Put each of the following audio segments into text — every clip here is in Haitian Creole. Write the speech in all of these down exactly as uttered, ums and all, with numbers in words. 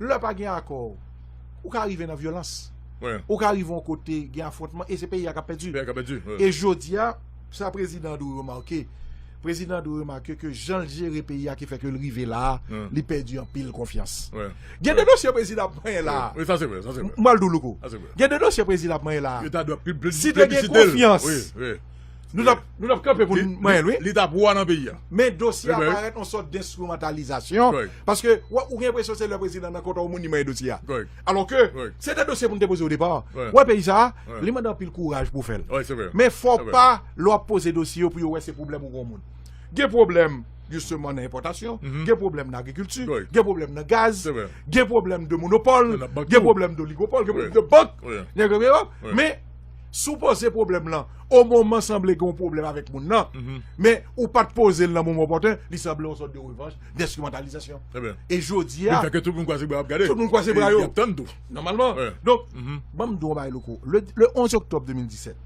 Lè pa gen akò, ou ka rive nan vyolans. Wi. Ou ka rive yon kote, gen afwontman, e se peyi a k ap pèdi. Peyi a k ap pèdi. Wi. E jodi a, sa prezidan an dwe remake, prezidan an dwe remake ke jan l jere peyi a ki fè ke l rive la a, Wi. Li pèdi anpil konfyans. Wi. Gen de dosye prezidan ap manyen la a. Wi, sa se vre, sa se vre. M pral di w, Louko. Sa se vre. Gen de dosye prezidan ap manyen la a. Yo ta dwe pi, pi, Si te gen piblisite l. Konfyans. Wi, wi. Nou t ap, nou t ap kanpe pou n manyen l, wi. Li t ap wa nan peyi a. Men dosye a Wi, wi. Parèt yon sòt denstrimentalizasyon. Correct. Paske w, ou gen enpresyon se lè prezidan nan kontan yon moun li manyen dosye a. Correct. Alò ke Correct. Se te dosye pou n te poze yo depa. Wi. Wè peyi sa a, Wi. Li mande anpil kouraj pou fè l. Wi, se vre. Men fò Se vre. Pa lè w ap poze dosye yo pou yo wè se pwoblèm ou gen yon moun. Gen pwoblèm jisteman nan enpòtasyon, Mhm. Gen pwoblèm nan agrikilti, Wi. Gen pwoblèm nan gaz, Se vre. Gen pwoblèm de monopòl, Nan bank Gen tou. Pwoblèm de oligopòl, Gen Wi. Pwoblèm de bank. Wi. Nèg yo, Wi. Men si w poze pwoblèm lan o moman sanble gen yon pwoblèm avèk moun nan, Mhm. men ou pa t poze l nan moman opòten, li sanble yon sòt de revanch, denstrimentalizasyon. Trè byen. E jodi Li a, fè ke tout moun kwaze bra ap gade. Tout moun kwaze bra yo. Y ap tann tou. Nòmalman. Wi. Donk, Mhm. Ban m di w yon bagay, Louko. Le, le onze octobre deux mille dix-sept,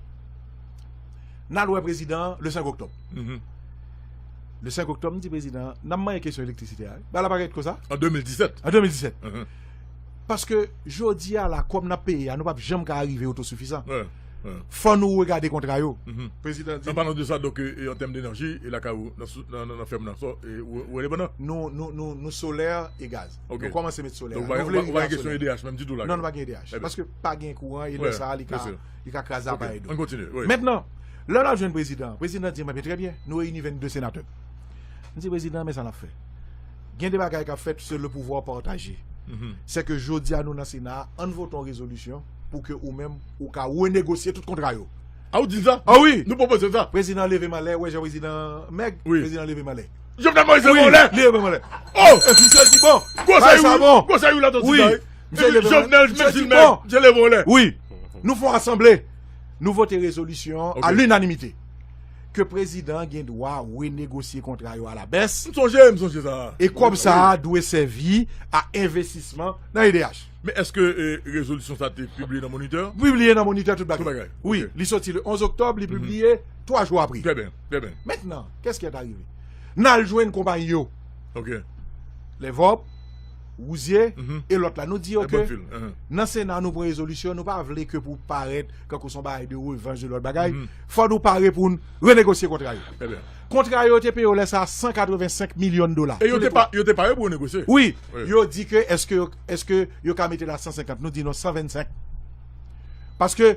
n al wè prezidan an le cinq octobre. Mhm. Le cinq octobre, m di prezidan an, n ap manyen kesyon elektrisite a. Bagay la pa ret konsa. An deux mille dix-sept. An deux mille dix-sept. Mhm. Paske jodi a la, kòb n ap peye a, nou p ap janm ka rive otosifizan. Wi, wi. Fò nou regade kontra yo. Mhm. Prezidan di An palan de sa, donk, e, an tèm denèji, e lakay ou, nan sou- nan- nan- nan fèm nan, sa, e, ou ou endepandan? nou, nou, nou, nou solè e gaz. Ok. Nou kòmanse met solè a. Donk, Nou ou vle pa- ou pa rive gen kesyon a solè. E D H menm ditou la. Non, nou pa gen E D H. Ebyen. Paske pa gen kouran, e Wi, lè sa a, li ka, byen si. Li ka kraze Ok, aparèy nou. Ann kontinye, wi. Mentnan, lè n ap jwenn prezidan, prezidan di, mwen, byen, trè byen, nou reyini venndde senatè. M di, prezidan, men sa n ap fè. Gen de bagay k ap fèt, se le pouvoir partagé. Mhm. Se ke jodi a nou nan Sena a, ann vote yon rezolisyon pou ke ou menm, ou ka renegosye tout kontra yo. A, ou di sa? Ah wi! Nou pwopoze sa. Prezidan leve m anlè, wè jan prezidan mèg, Wi. Prezidan leve m anlè. Jovenel Moïse Wi, leve anlè. Leve m anlè. Oh! E misye di, bon, Gwo bagay sa sayou, bon. Gwo sayou la, ton Wi. ti bagay. Misye leve m Jovenel, anlè. Misye menm si di, l mèg, bon. Misye leve anlè. Wi. Nou fè yon asanble. Nou vote rezolisyon Ok. a linanimite ke prezidan an gen dwa renegosye kontra yo a la bès. M sonje, m sonje sa. E kòb sa a dwe sèvi a envestisman nan E D H. Men èske, e, rezolisyon sa te pibliye nan Moniteur? Pibliye nan Moniteur tout bagay. Tout bagay. Wi, Ok. Li soti le onze octobre, li pibliye twa jou apre. Trè byen, trè byen. Mentnan, qu'est-ce qui est arrivé? N al jwenn konpayi yo. Ok. Levòb, Wouzye, Mhm. E lòt la, nou di yo E ke Bonneville, mhm. Nan Sena, nou pran rezolisyon, nou pa vle ke pou parèt kankou se yon bagay de revanj, de lòt bagay. Mhm. Fò nou pare pou n renegosye kontra yo. Trè byen. Kontra yo te peye yo lè sa a san katrevensenk milyon dola. E yo te pa, yo te pare pou yo negosye. Wi, Wi. Yo di ke èske, èske yo ka mete la san senkant? Nou di non, san vennsenk. Paske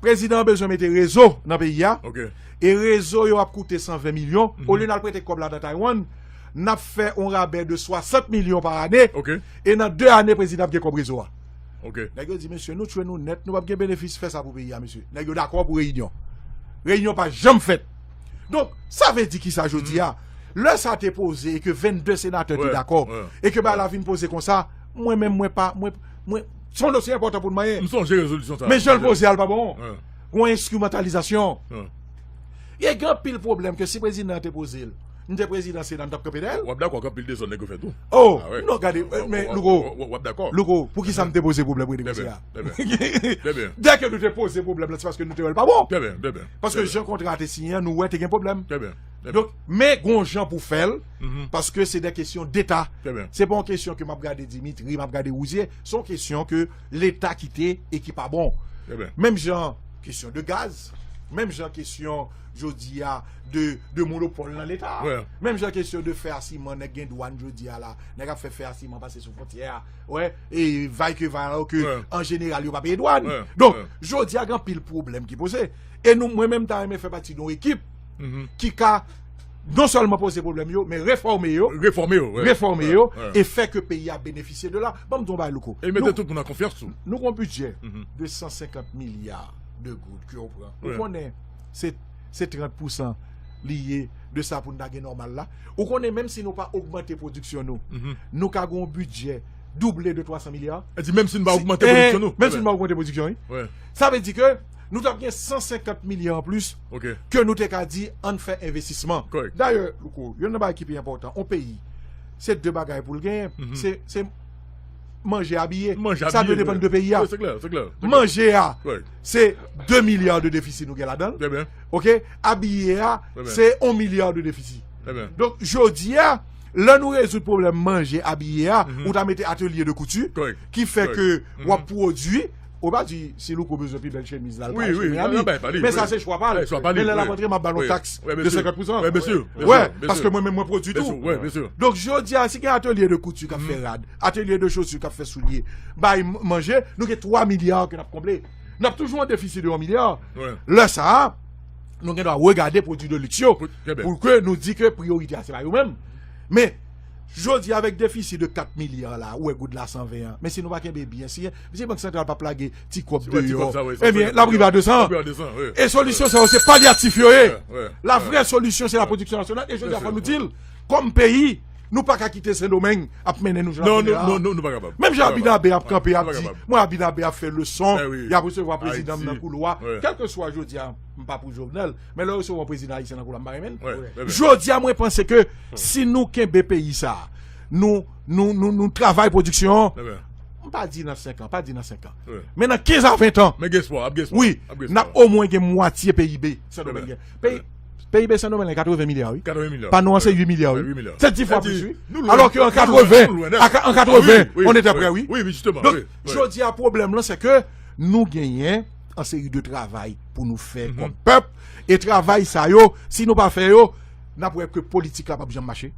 prezidan an bezwen mete rezo nan peyi a. Ok. E rezo yo ap koute san ven milyon. Mhm. Olye n al prete kòb la nan Taiwan, n ap fè yon rabè de swasant milyon pa ane. Ok. E nan de ane, prezidan ap gen kòb rezo a. Ok. Nèg yo di, mesye, nou tchwe nou nèt, nou p ap gen benefis fè sa pou peyi a, mesye. Nèg yo dakò pou reyinyon. Reyinyon pa janm fèt. Donk, sa vle di ki sa jodi a? Lè sa te poze e ke vennde senatè te Wè, dakò, wè. E ke bagay la vin poze konsa, mwen menm, mwen pa, mwen, mwen, se yon dosye enpòtan pou n manyen. M sonje rezolisyon sa. Men jan l poze a, l pa bon. Wè. Yon enstrimantalizasyon. Wè. E gen anpil pwoblèm ke si prezidan an te poze l, m te prezidan Sena, m t ap kanpe dèyè l. W ap dakò ke anpil dezòd nèg yo fè tou. Oh, Ah, wè. Non, gade, W- men, w- Louko, w- w- w ap dakò. Louko, pou ki sa m te poze pwoblèm pou negosye a? Trè byen, trè byen. Dèke nou te poze pwoblèm la, se paske nou te wè l pa bon. Trè byen, trè byen. Paske jan kontra a te siyen an, nou wè te gen pwoblèm. Trè byen, trè byen. Donk, men gon jan pou fè l, Mhm. Paske se de kesyon deta. Trè byen. Se pa yon kesyon ke m ap gade Dimitri, m ap gade Wouzye. Se yon kesyon ke Leta kite e ki pa bon. Trè byen. Menm jan kesyon de gaz, menm jan kesyon jodi a de, de monopòl nan Leta. Wè. Menm jan kesyon de fè a siman, nèg gen dwàn jodi a la, nèg ap fè fè a siman pase sou fwontyè a. Wè, e vay ke vay ke Wè. An jeneral yo pa peye dwàn. Wè. Donk, Wè. Jodi a gen anpil pwoblèm ki poze. E nou, mwen menm, ta renmen fè pati de yon ekip Mhm. ki ka non sèlman poze pwoblèm yo, men refòme yo, Refòme yo, wè. refòme Wè, yo, wè. E fè ke peyi a benefisye de la. Ban m di yon bagay, Louko. E mete Nou- tout moun an konfyans tou. Nou gen yon bidjè Mhm. de san senkant milya de goud ke w pran. Ou Wè. Konnen se, se trant pousan li ye de sa pou n ta gen nòmal la. Ou konnen menm si nou pa ogmante pwodiksyon nou, Mhm. nou ka gen yon bidjè double de twa san milya. E di menm si n pa ogmante Eh, pwodiksyon nou. Menm si n pa ogmante pwodiksyon, wi. Wè. Sa vle di ke nou t ap gen san senkant milya an plis Ok. ke nou te ka di ann fè envestisman. Correct. Dayè, Louko, youn nan bagay ki pi enpòtan, yon peyi, se de bagay pou l genyen. Mhm. Se, se manje, abiye. Manje, Sa dwe abiye, depann wè. de peyi a. Wè, se klè, se klè, se klè. Manje a, Correct. Se de milya de defisi nou gen ladan l. Trè byen. Ok? Abiye a, Trè byen. Se yon milya de defisi. Trè byen. Donk, jodi a, Lè nou rezoud pwoblèm manje, abiye a, ou ta mete atelye de kouti ki fè ke w ap pwodui. Ou pa di si Louko bezwen pi bèl chemiz la, l pral achte Miami. Men sa se chwa pa l. Men lè l ap antre, m ap ba l yon taks de senkant pousan. Wi, paske mwen menm mwen pwodui tou. Donk jodi a, si gen atelye de kouti k ap fè rad, atelye de chosi k ap fè soulye, bay manje, nou gen twa milya ke n ap konble. N ap toujou an defisi de yon milya. Lè sa a, nou gen dwa regade pwodui de liks yo pou ke nou di ke priyorite a se pa yo menm. Men, jodi avèk defisi de kat milya la, ou wè goud la san ven an. Men si nou pa kenbe byen, si, si Bank Santral p ap lage ti kòb deyò, ebyen, l ap rive a de san. E solisyon sa yo, se palyatif yo ye. La vrè solisyon, se la pwodiksyon nasyonal. E jodi a, fò nou di l, kòm peyi, nou pa ka kite Sendomeng ap mennen nou jan n ap mennen la. Menm jan Abinabe ap kanpe, ap di, mwen, Abinabe ap fè leson, y ap resevwa prezidan m nan koulwa. Kèlkeswa jodi a, m pa pou Jovenel, men lè w resevwa yon prezidan ayisyen nan koulwa, m pa renmen l. Jodi a, mwen panse ke si nou kenbe peyi sa, nou, nou, nou, nou travay pwodiksyon an, m pa di nan senk an, pa di nan senk an. Men nan kenz a ven tan, wi, n ap omwen gen mwatye P I B Sendomeng gen. Peyi, P I B Sendomeng la katreven milya, wi. Pa nou an se uit milya, wi. Se dis fwa plis, wi. Alò ke an katreven, an katreven, on était près, wi. Donk, jodi a, pwoblèm lan, se ke nou genyen an seri de travay pou nou fè kòm pèp. E travay sa yo, si nou pa fè yo, n ap wè ke politik la p ap janm mache.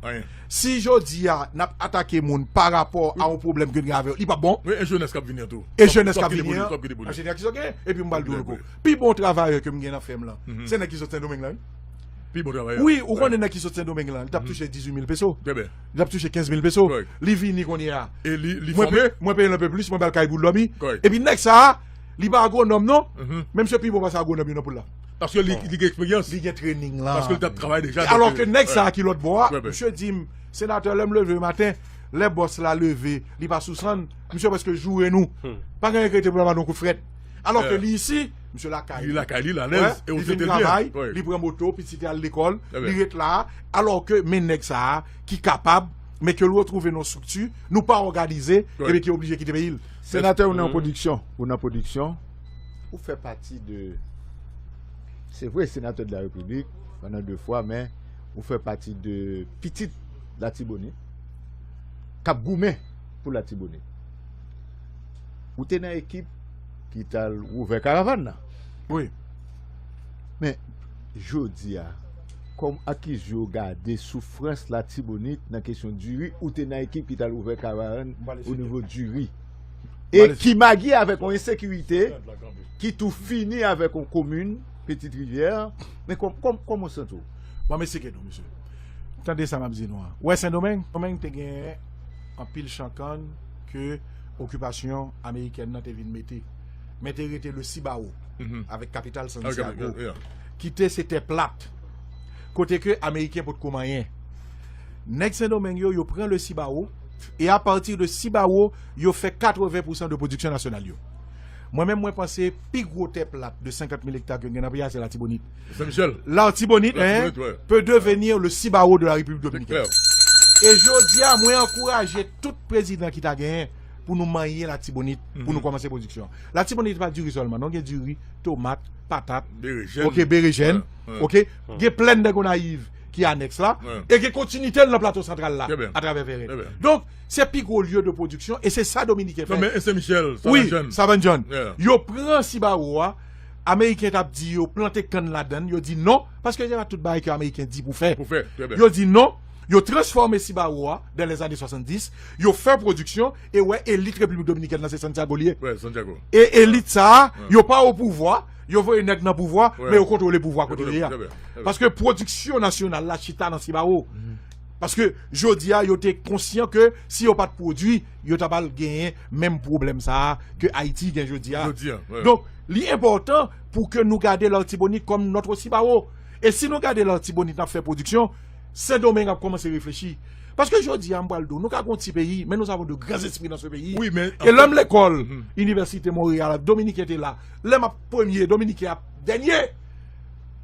Si jodi a, n ap atake moun pa rapò a yon pwoblèm ke n gen avè yo, li p ap bon. E jenès k ap vini an tou. E jenès k ap vini an, an jeneral ki sa gen, epi m pral di w, Louko, pi bon travayè ke m gen nan fèm lan, se nèg ki sot Sendomeng lan, wi. Pi bon travayè. Wi, ou konnen nèg ki sot Sendomeng lan, li t ap touche dizuit mil peso. Li t ap touche kenz mil peso. Li vini kounye a. E li, li fòme. Mwen peye l enpe plis, mwen ba l kay pou l dòmi. Epi nèg sa a, li pa agwonòm non, men misye pi bon pase agwonòm yo nan poul la. Paske li, li gen eksperyans. Li gen trening lan. Paske li t ap travay deja. Alò ke nèg sa a ki lòt bò a, misye di m, senatè, lè m leve maten, lè bòs la leve, li pa sou sann, misye prèske joure nou. Pa gen anyen ki rete pou l pa ba nou kout frèt. Alò ke li isi, misye lakay li. Li lakay li, l alèz, e ou trete l byen. Li fin travay, li pran moto, pitit li al lekòl, li ret la. Alò ke, men nèg sa a, ki kapab, men ke l retwouve nan yon estrikti, nou pa òganize, epi ki oblije kite peyi l. Senatè, ou nan pwodiksyon, ou nan pwodiksyon, ou fè pati de, se vre, senatè de la repiblik, pandan de fwa, men ou fè pati de pitit Latibonit k ap goumen pou Latibonit. Ou te nan ekip ki t al ouvè karavàn nan. Wi. Men, jodi a, kòm akiz yo gade soufrans Latibonit nan kesyon diri, ou te nan ekip ki t al ouvè karavàn o nivo diri. E ki magi avèk yon ensekirite ki tou fini avèk yon komin, Petite Rivière. Men kòm, kòm, kòman w santi w? Bon, m esplike nou, mesye. Tande sa m ap di nou an. Ou wè Sendomeng? Sendomeng te gen anpil chan kann ke okipasyon amerikèn nan te vin mete. Men te rete le Cibao, avèk kapital Santiago, ki te se tè plat, kote ke Ameriken potko manyen. Nèg Sendomeng yo, yo pran le Cibao, e apati de Cibao, yo fè katreven pousan de pwodiksyon nasyonal yo. Mwen menm, mwen panse pi gwo tè plat de senkant mil ekta ke gen nan peyi a, se Latibonit. Latibonit, hein, peut devenir le Cibao de la République dominicaine. E jodi a, mwen ankouraje tout prezidan ki ta genyen pou nou manyen Latibonit, pou nou kòmanse pwodiksyon. Latibonit pa diri sèlman, non, gen diri, tomat, patat, ok, berejèn, ok, gen plèn de Gonayiv ki anèks la, e gen kontinite l nan Plato Santral la, atravè Vèrèt. Donk, se pi gwo lye de pwodiksyon, e se sa Dominiken fè. Wi, Savann John. Yo pran Cibao a, Ameriken t ap di yo plante kann ladann, yo di non, paske se pa tout bagay ke Ameriken di pou fè. Yo di non, yo transfòme Cibao a, dans les années soixante-dix, yo fè pwodiksyon, e wè elit Repiblik Dominikèn nan se Santiago li ye. E elit sa a, yo pa o pouvwa, yo voye nèg nan pouvwa, men yo kontwole pouvwa kote yo ye a. Paske pwodiksyon nasyonal la chita nan Cibao. Paske jodi a, yo te konsyan ke si yo pa t pwodui, yo ta pral genyen menm pwoblèm sa a ke Ayiti gen jodi a. Donk, li enpòtan pou ke nou gade Latibonit kòm notre Cibao. E si nou gade Latibonit, n ap fè pwodiksyon, Sendomeng ap kòmanse reflechi. Paske jodi a, m pral di w, nou ka gen yon ti peyi, mais nous avons de grands esprits dans ce pays. E lè m lekòl, Inivèsite Monreyal, Dominiken te la. Lè m ap premye, Dominiken ap dènye.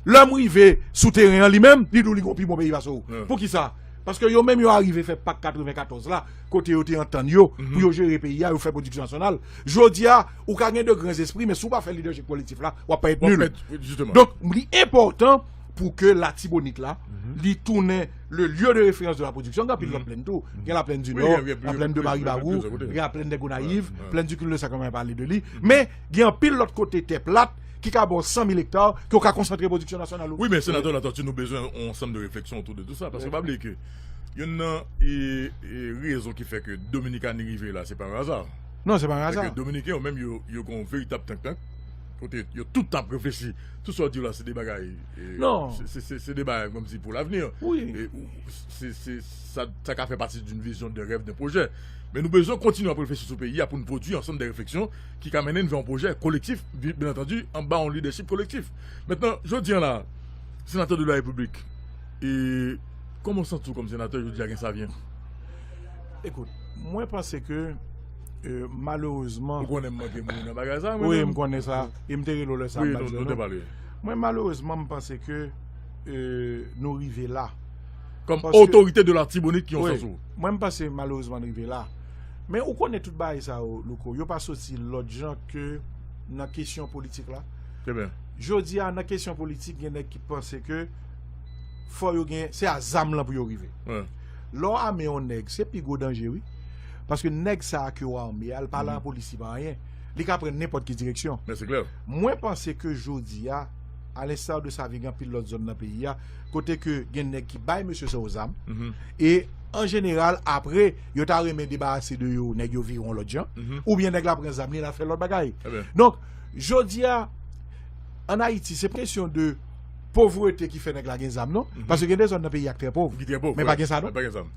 Lè m rive sou teren an, li menm, li di w li gon pi bon peyi pase w. Poukisa? Paske yo menm yo arive fè pak katrevenkatòz la, kote yo te antann yo pou yo jere peyi a, yo fè pwodiksyon nasyonal. Jodi a, ou ka gen de gran zespri, men si w pa fè lidèchip kolektif la, w ap parèt nil. Donk, li enpòtan pou ke Latibonit la, li tounen le lieu de référence de la production. Gen anpil lòt plèn tou. Gen la plaine du Nord, la plaine de Maribavou, gen la plaine de Gonayiv, plaine du Cul de Sac, mwen pale de li. Men, gen anpil lòt kote tè plat ki ka ba w san mil ekta ke w ka konsantre pwodiksyon nasyonal ou. Wi, men Senatè Latortue, nou bezwen yon ansanm de refleksyon otou de tou sa, paske pa bliye ke youn nan e, e rezon ki fè ke Dominikani rive la, se pa yon aza. Non, se pa yon aza. Paske Dominiken yo menm, yo, yo gen yon veritab tank tank, kote yo tout ap reflechi. Tout sa w di la, se de bagay. E, non. Se, se, se, se de bagay, kòmsi pou lavni. Wi. E, ou, se, se, sa, sa ka fè pati d'une vision, d'un rêve, d'un projet. Men nou bezwen kontinye ap reflechi sou peyi a pou nou pwodui ansanm de refleksyon ki ka mennen n vè yon pwojè kolektif, bi-, byen antandi, anba yon lidèchip kolektif. Mentnan, jodi a la, Senatè de la Repiblik, e kòman w santi w kòm senatè jodi a gen Savyen? Ekout, mwen panse ke, e, malerezman. Ou konnen m manke mouri nan bagay sa, mwen menm. Wi, m konnen sa. E m te rele w lè sa, m pa di w non. Mwen, malerezman, m panse ke, e, nou rive la. Kòm otorite de Latibonit ki yon sans ou. Mwen, m panse, malerezman, n rive la. Men ou konnen tout bagay sa yo, Louko, yo pa soti lòt jan ke nan kesyon politik la. Jodi a, nan kesyon politik, gen nèg ki panse ke fò yo gen, se a zam lan pou yo rive. Lè w ame yon nèg, se pi gwo danje, wi. Paske nèg sa a ke w ame a, l pa lapolis, li pa anyen. Li ka pran nenpòt ki direksyon. Men se klè. Mwen panse ke jodi a, a l'instar de Savyen, gen anpil lòt zòn nan peyi a, kote ke gen nèg ki bay mesye sa yo zam. E an jeneral, apre, yo ta renmen debarase de yo, nèg yo vire yon lòt jan. Oubyen nèg la pran zam li, l al fè lòt bagay. Donk, jodi a, ann Ayiti, se pa kesyon de povrete ki fè nèg la gen zam, non. Paske gen de zòn nan peyi a k trè pòv. Ki trè pòv, men pa gen sa, non. Pa gen zam.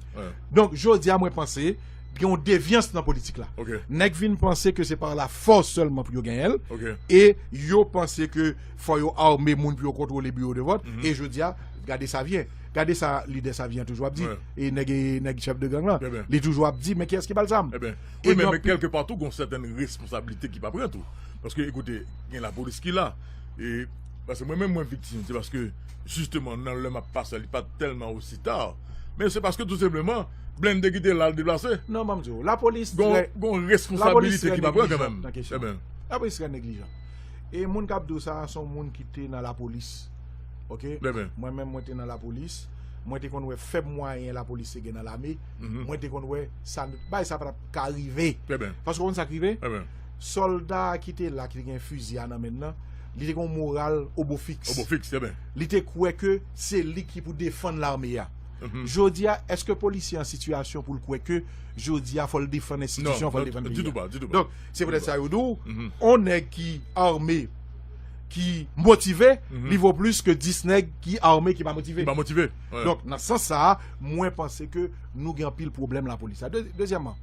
Donk, jodi a, mwen panse, gen yon devyans nan politik la. Nèg vin panse ke se pa la fòs sèlman pou yo genyen l. E yo panse ke fò yo ame moun pou yo kontwole biwo de vòt. E jodi a, gade Savyen. Gade sa lidè Savyen an toujou ap di. E nèg, nèg chèf de gang lan. Li toujou ap di, men kiyès ki ba l zam? Wi, men, men kèlkepa tou, gon sètèn responsablite ki pa pran tou. Paske, ekoute, gen lapolis ki la. E, paske mwen menm, mwen viktim, se paske, jisteman, nan lè m ap pase, li pa t tèlman osi ta. Men se paske, tou senpleman, blende ki te la, l deplase. Non, ban m di w, lapolis gon, gon responsabilite ki pa pran kanmenm. Lapolis trè neglijan nan kesyon. Lapolis trè neglijan. E moun k ap di w sa, se yon moun ki te nan lapolis. Oke? Mwen menm, mwen te nan lapolis. Mwen te konn wè fèb mwayen lapolis te gen nan lame. Mwen te konn wè sa, bagay sa pa t ap ka rive. Paske w konn sa k rive? Sòlda ki te la, ki te gen fizi a nan men l nan, li te gen yon moral obofiks. Obofiks, trè byen. Li te kwè ke se li ki pou defann lame a. Jodi a, èske polisye an sitiyasyon pou l kwè ke jodi a fò l defann enstitisyon, fò l defann peyi a? Non, non, ditou pa, ditou pa. Donk, se poutèt sa yo di w, yon nèg ki ame, ki motive, li vo plis ke dis nèg ki ame, ki pa motive. Ki pa motive, wi. Donk, nan sans sa a, mwen panse ke nou gen anpil pwoblèm lapolis la. De-, dezyèmman,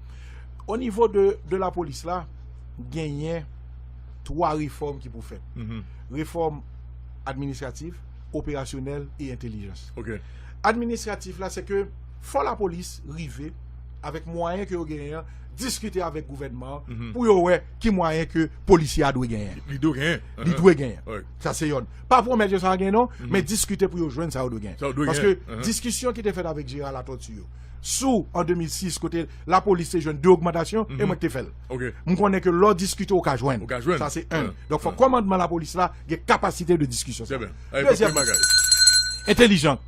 o nivo de, de lapolis la, genyen twa refòm ki pou fèt. Refòm administratif, operasyonèl e entèlijans. Administratif la, se ke fò lapolis rive, avèk mwayen ke yo genyen an, diskite avèk gouvènman an pou yo wè ki mwayen ke polisye a dwe genyen. Li dwe genyen. Li dwe genyen. Sa se yonn. Pa pwomèt yo sa genyen non, men diskite pou yo jwenn sa yo dwe genyen. Paske diskisyon ki te fèt avèk Gérard Latortue yo, sou an de mil sis, kote lapolis te jwenn de ogmantasyon, e mwen ki te fè l. M konnen ke lè w diskite, ou ka jwenn. Ou ka jwenn. Sa se yonn. Donk, fò kòmandman lapolis la gen kapasite de diskisyon sa. Dezyèm bagay. Entèlijan.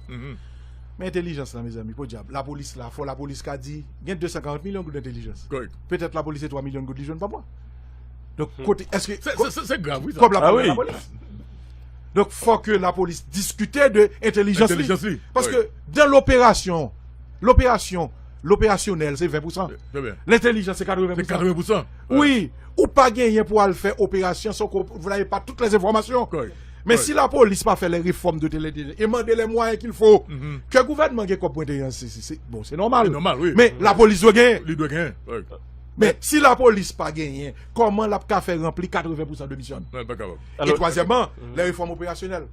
Men entèlijans la, mezanmi, podyab. Lapolis la, fò lapolis ka di, gen de san karant milyon goud entèlijans. Petèt lapolis se twa milyon goud li jwenn pa mwa. Donk, kote, èske se, se, se, se grav, wi, sa. Kòb la pou lapolis? Donk, fò ke lapolis diskite de entèlijans li. Entèlijans li. Paske dan loperasyon, loperasyon, loperasyonèl, se ven pou san. Trè byen. Lentèlijans, se katreven pou san. Se katreven pou san. Wi, ou pa genyen pou al fè operasyon san ke w pa tout lèzenfòmasyon. Men si lapolis pa fè les réformes de telle et telle, e mande les moyens qu'il faut, ke gouvènman gen kòb pou entèlijans, se, se, se, bon, se nòmal. Se nòmal, wi. Men lapolis dwe genyen. Li dwe genyen, wi. Men si lapolis pa genyen, kòman l ap ka fè ranpli katreven pou san de misyon l? Non, li pa kapab. E twazyèmman, les réformes opérationnelles.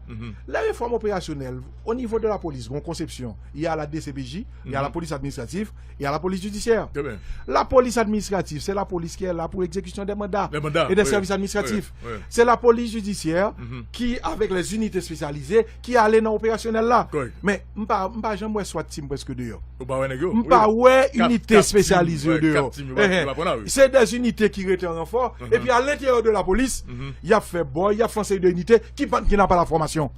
Les réformes opérationnelles, o nivo de lapolis, gon konsepsyon. Il y a la D C P J, il y a la police administrative, il y a la police judiciaire. Trè byen. Lapolis administratif, se lapolis ki la pou egzekisyon de manda e de sèvis administratif. Se lapolis jidisyè ki, avèk les unités spécialisées, ki ale nan operasyonèl la. Men, m pa, m pa janm wè swat team prèske deyò. Ou pa wè nèg yo? M pa wè inite espesyalize yo deyò. Se de inite ki rete an ranfò. Epi a lenteryè de lapolis, y ap fè bòy, y ap fè yon seri de inite ki pa, ki napa la fòmasyon.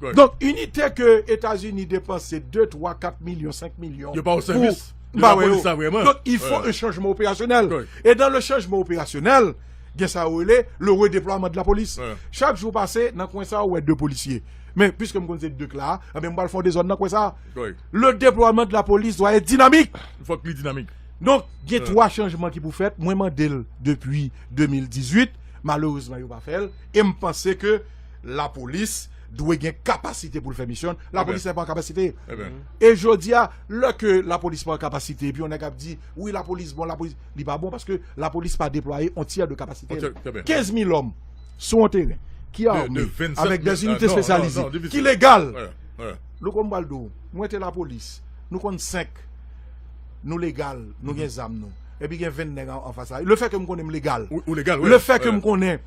Donk, inite ke Etazini depanse de, twa, kat milyon, senk milyon. Yo pa yon sèvis. Yo pa wè yo. Donk, il faut un changement opérationnel. Et dans le changement opérationnel, gen sa yo rele le redéploiement de la police. Chak jou pase, nan kwen sa, ou wè de polisye. Men, piske m konn se de k la, anben, m pral fè yon dezòd nan kwen sa. Le déploiement de la police doit être dynamique. Fòk li dinamik. Donk, gen twa chanjman ki pou fèt. Mwen mande l depi de mil dizuit. Malerezman, yo pa fè l. E m panse ke lapolis dwe gen kapasite pou l fè misyon l. Lapolis pa an kapasite. E jodi a, lè ke lapolis pa an kapasite, epi yon nèg ap di, wi, lapolis bon, lapolis, li pa bon, paske lapolis pa deplwaye on tyè de kapasite l. Kenz mil òm sou yon teren ki ame, avèk de inite espesyalize, ki legal. Louko, m pral di w, mwen te lapolis, nou konn senk, nou legal, nou gen zam nou. Epi gen venn nèg an, anfas la. Le fè ke m konnen m legal. Ou legal, wi. Le fè ke m konnen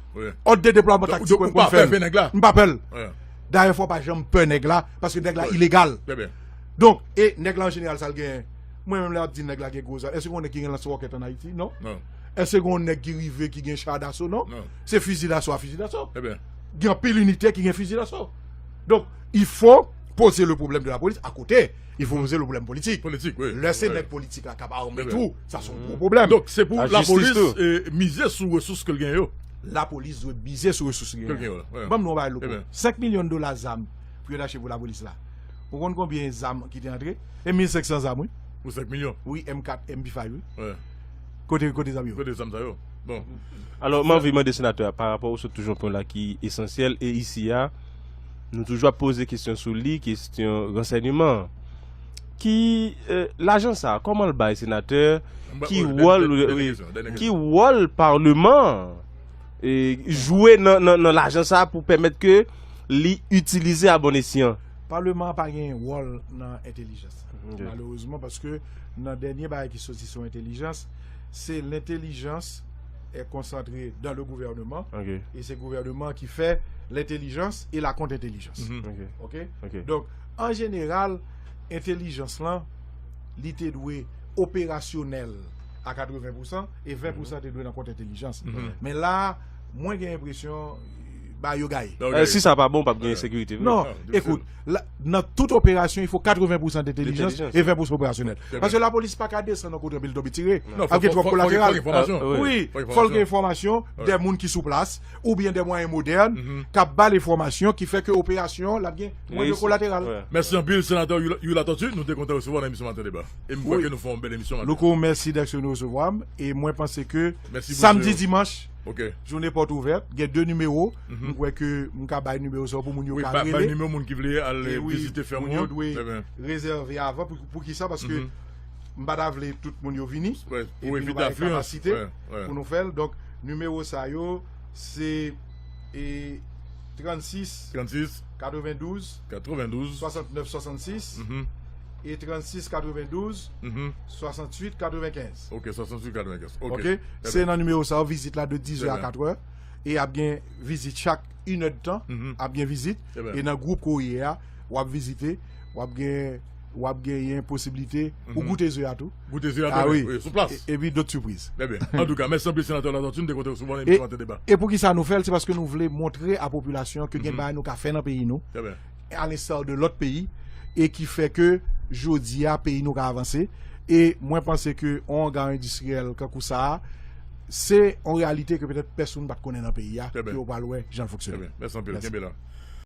òd de deplwaman taktik mwen konn fè l. M pa pè l. Dayè, fò w pa janm pè nèg la, paske nèg la ilegal. Donk, e nèg la an jeneral, sa l genyen? Mwen menm, lè y ap di nèg la gen gwo zam, èske gen yon nèg ki gen lans wòkèt ann Ayiti? Non. Èske gen yon nèg ki rive, ki gen cha daso? Non. Se fizi daso a fizi daso. Gen anpil inite ki gen fizi daso. Donk, il faut poser le problème de la police à côté. Il faut poser le problème politique. Politik, wi. Lè se nèg politik la k ap ame tou, sa se yon gwo pwoblèm. Donk, se pou lapolis mize sou resous ke l gen yo. Lapolis dwe mize sou resous li genyen. Ban m di w yon bagay, Louko. Senk milyon dola zam pou yo t achte pou lapolis la. Ou konn konbyen zam ki te antre? E mil senk san zam, wi. Pou senk milyon? Wi, M kat, M P five, wi. Kote, kote zam yo? Kote zam sa yo? Bon. Alò, m anvi mande senatè a, pa rapò ou sot touche yon pwen la ki esansyèl, e isi a, nou toujou ap poze kesyon sou li, kesyon ransèyman. Ki, eh, lajan sa a, kòman l bay, senatè? Ki wòl, ki wòl palman an, eh, jwe nan, nan, nan lajan sa a pou pèmèt ke li itilize a bon esyan? Palman an pa gen wòl nan entèlijans. Malerezman, paske nan dènye bagay ki soti sou entèlijans, se lentèlijans est concentrée dans le gouvernement, e se gouvènman ki fè lentèlijans e la kont entèlijans. Ok? Donk, an jeneral, entèlijans lan, li te dwe operasyonèl a katreven pousan e ven pousan te dwe nan kont entèlijans. Men la, mwen gen enpresyon, ba yo gaye. Eh, si sa pa bon, p ap gen ensekirite vre. Non, ekout, nan tout operasyon, il faut katreven pousan entèlijans e ven pousan operasyonèl. Paske lapolis pa ka desann nan kote anpil tonbe tire. Ap gen twòp kolateral. Wi, fò l gen enfòmasyon de moun ki sou plas oubyen de mwayen modèn k ap ba l enfòmasyon ki fè ke operasyon l ap gen mwen de kolateral. Mèsi anpil, senatè Youri Latortue. Nou te kontan resevwa w nan emisyon Maten Deba. E m kwè ke nou fè yon bèl emisyon maten. Louko, mèsi dèske nou resevwa m. E mwen panse ke samdi, dimanch, jounen pòt ouvèt, gen de nimewo. M kwè ke m ka bay nimewo sa yo pou moun yo ka rele. Nimewo moun ki vle al vizite fèm ou an. Moun yo dwe rezève avan. Pou, pou ki sa? Paske m pa ta vle tout moun yo vini. Epi nou pa gen kapasite pou nou fè l. Donk, nimewo sa yo, se, e, trannsis, trannsis, katrevendouz, katrevendouz, swasantnèf swasannsis, e trannsis katrevendouz, swasanntuit katrevenkenz. Ok, swasanntuit katrevenkenz. Ok. Se nan nimewo sa yo, vizit la de dizè a katrè. E ap gen vizit chak inèdtan, ap gen vizit. E nan gwoup kourye a, w ap vizite, w ap gen, w ap genyen posiblite pou goute ze a tou. Goute ze a tou, wi, sou plas. Epi dòt sipriz. Trè byen. Antouka, mèsi anpil, senatè Latortue, m te kontan resevwa w nan emisyon Maten Deba. E poukisa nou fè l? Se paske nou vle montre a popilasyon an ke gen bagay nou ka fè nan peyi nou, a l'instar de lòt peyi, e ki fè ke jodi a, peyi nou ka avanse. E mwen panse ke yon anga endistriyèl kankou sa a, se yon reyalite ke petèt pèsonn pa t konnen nan peyi a, ke yo pral wè jan l fonksyone. Trè byen. Mèsi anpil. Kenbe la.